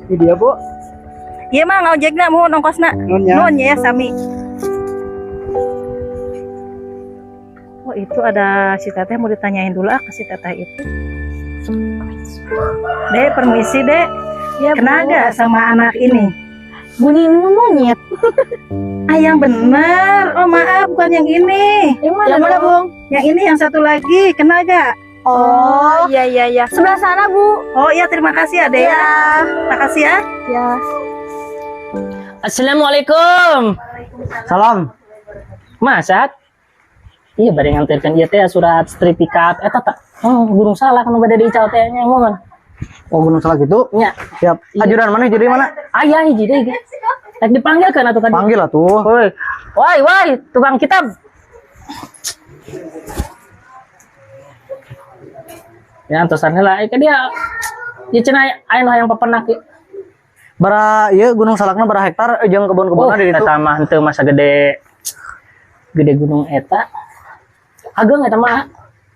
Ini dia, Bu. Iya mah ngojekna muhun ongkosna. Nuhun ya. Nuhun ya sami. Oh itu ada si teteh mau ditanyain dulu ah ke si teteh itu. Dek, permisi dek. Ya, Kenal Bu. gak sama anak ini? Bunyi monyet. Ah yang bener. Oh maaf bukan yang ini. Yang mana, Yang mana, Bung? Yang ini yang satu lagi. Kenal gak? Oh, iya iya iya. Sebelah sana, Bu. Oh iya terima kasih ya dek. Iya. Makasih ya. Ya. Assalamualaikum. Salam. Masak? Iya bade nganterkeun ieu teh surat sertifikat eta tak. Oh, Gunung Salak nu bade diical teh nya mohon. Oh, Gunung Salak itu? Nya. Siap. Ajudan mana jadi mana? Aya hiji deui ge. Rek dipanggilkeun atuh ka dieu. Panggil lah tuh. Woi. Woi, woi, tukang kitab. Ya antosan heula ka dia. Ieu cenah aya nu hayang papenak ieu. Bara ieu Gunung Salakna bara hektar jeung kebun-kebunna Oh, di ditu. eta mah henteu masa gede gede gunung eta. Ageng eta mah.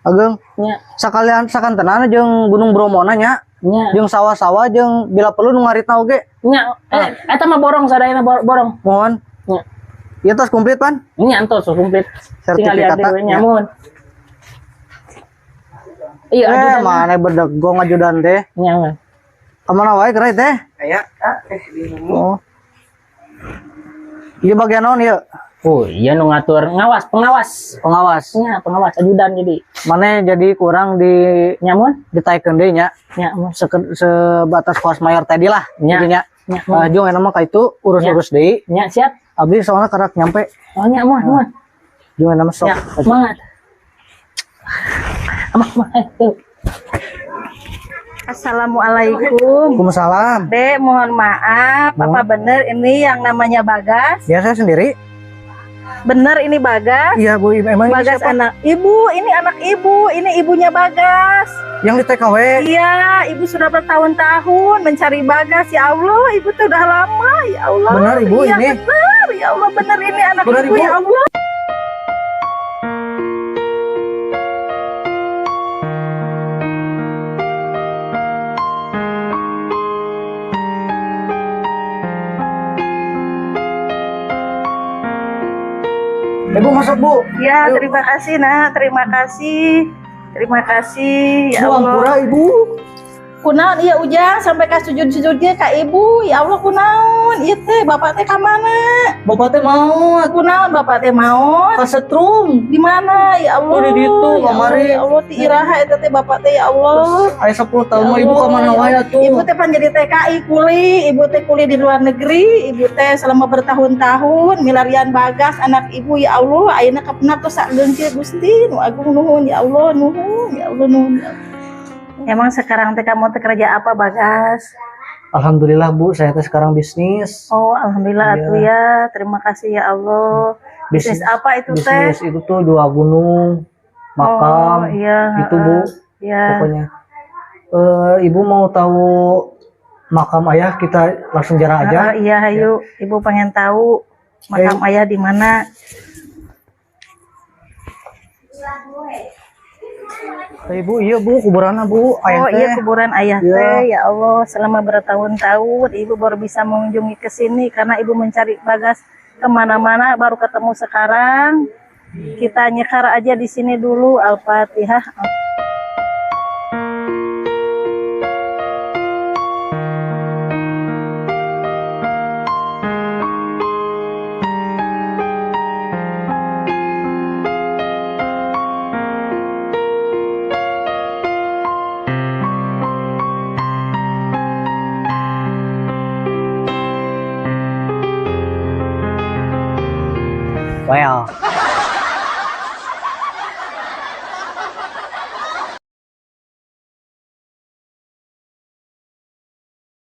Ageng. Nya, Sakalian sakantenan jeung Gunung Bromona nya. nya. Jeung sawah-sawah jeung bila perlu nu ngaritna oge. Nya, eta mah borong sadayana borong. Mohon. Nya. Ieu tos komplit pan? Nya entos komplit. Tinggal lihat Sertifikatna, deui nya nya. mohon. Iya, ajudan. Mana bedegong ajudan teh. Nya, mohon. Kemana wae gerai teh? Aya, Oh. Ieu bagian naon ieu? Oh, iya nu ngatur ngawas, pengawas. Pengawas. Nya, pengawas ajudan jadi. Mana jadi kurang di Nya mun? ditaikeun deui nya. Nya mun. Sebatas kuas mayor tadi lah Nya. jadinya. Nya, mun. Jung enak mah ka itu urus-urus deui. Nya siap. Abdi soalnya karak nyampe. Oh, nya mun, mun. Jung enak mah sok. Nya, semangat. Amah, amah, tuh. Assalamualaikum. Waalaikumsalam. Dek, mohon maaf. Mohon. Apa bener ini yang namanya Bagas? Ya saya sendiri. Bener ini Bagas? Iya Bu, emang ini Bagas siapa? anak ibu, ini anak ibu, ini ibunya Bagas. Yang di TKW. Iya, ibu sudah bertahun-tahun mencari Bagas. Ya Allah, ibu tuh udah lama. Ya Allah. Benar, Ibu, iya, ini? Benar, ya Allah, bener ini anak Benar, ibu, Ibu? ya Allah. Ibu masuk Bu. Ya, Ayo. terima kasih nak, terima kasih. Terima kasih ya Bu Allah. ampura Ibu. Kunaon iya Ujang sampai ka sujud-sujudnya ka ibu. Ya Allah kunaon ieu teh bapak teh ka mana? Bapak teh maot. Kunaon bapak teh maot? Kasetrum. Di mana ya Allah? Oh, di ditu, Ya Allah, kamari. Ya Allah ti iraha eta teh bapak teh ya Allah. Aya 10 tahun mah Ya ibu ka Allah, mana ya wae Allah. atuh. Ibu teh pan jadi TKI kuli, ibu teh kuli di luar negeri, ibu teh selama bertahun-tahun milarian Bagas anak ibu ya Allah, ayeuna kapenak tos sageungkeun Gusti nu agung nuhun ya Allah nuhun ya Allah nuhun. Ya Allah. Emang sekarang teh kamu teh kerja apa Bagas? Alhamdulillah Bu, saya teh sekarang bisnis. Oh, alhamdulillah Iya. atuh ya. Terima kasih ya Allah. Bisnis apa itu teh? Bisnis itu tuh dua gunung, makam, Oh, iya, itu Bu, Iya. pokoknya. Ibu mau tahu makam ayah, kita langsung jarah aja. Iya, ayo. Ibu pengen tahu makam ayah di mana. Ibu, iya Bu, kuburannya Bu, ayah Oh iya teh. kuburan ayah Iya. teh. Ya Allah, selama bertahun-tahun ibu baru bisa mengunjungi ke sini karena ibu mencari Bagas kemana-mana baru ketemu sekarang. Kita nyekar aja di sini dulu. Al-Fatihah. Well.